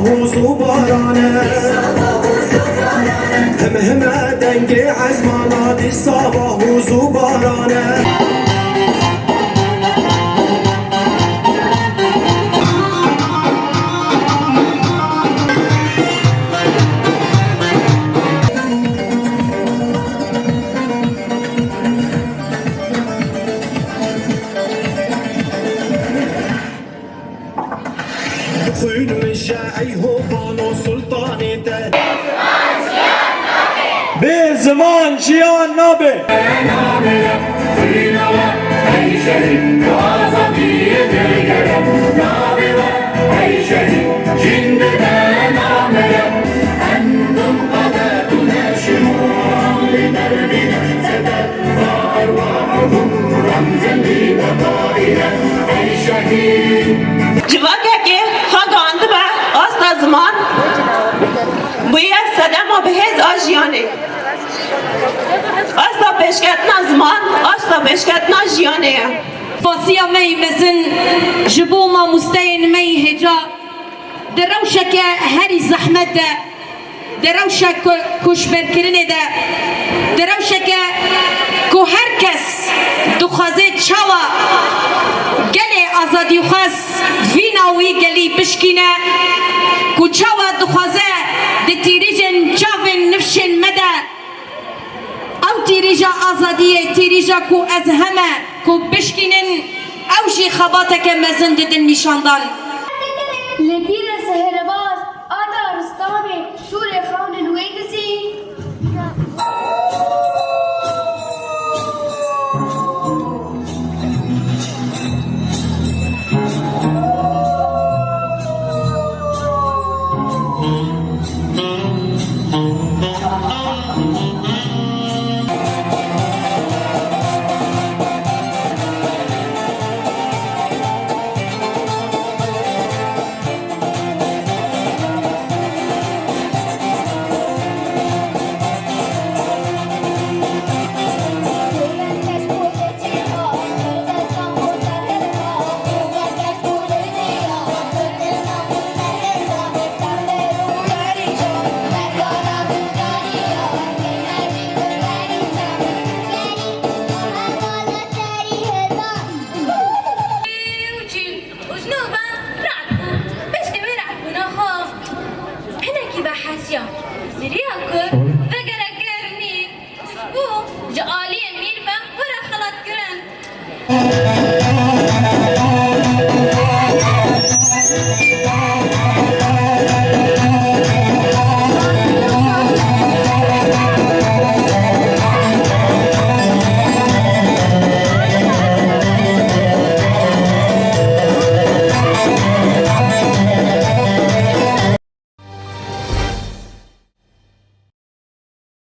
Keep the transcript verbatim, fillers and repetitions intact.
Hûz û baran e. Him him e dengê ezmana, dîsa va hûz û baran e. Xwîn min şe ey hovano sultanê te. Bê ziman jiyan nabe. Civakekê xwe gihandibe asta ziman, bûye sedema bihêz a jiyanê. Asta pêşketina ziman, asta pêşketina jiyanê ye. Pasiya me yî mezin ji bo mamosteyên me yî hêja di rewşeke herî zehmet de, di rewşek ku-, koçberkirinê de, di rewşeke ku her kes dixwaze çawa gelê azadîxwaz vîna wî gelî bişkîne, ku çawa dixwaze di tîrîjên çavên nifşên me de ew tîrîja azadiyê, tîrîja ku ez heme ku bişkînin, ew jî xebateke mezin didin nîşandan. Li bîr e sehirbaz a daristanê, şûrê xewnên wê dizî. Û çîn û jinova rad bû. Piştî wê radbûna xwe hinekî vehesiya. Ji riya ku ve gelek germ nî, bû ji aliyê mîr ve were xelatkirin.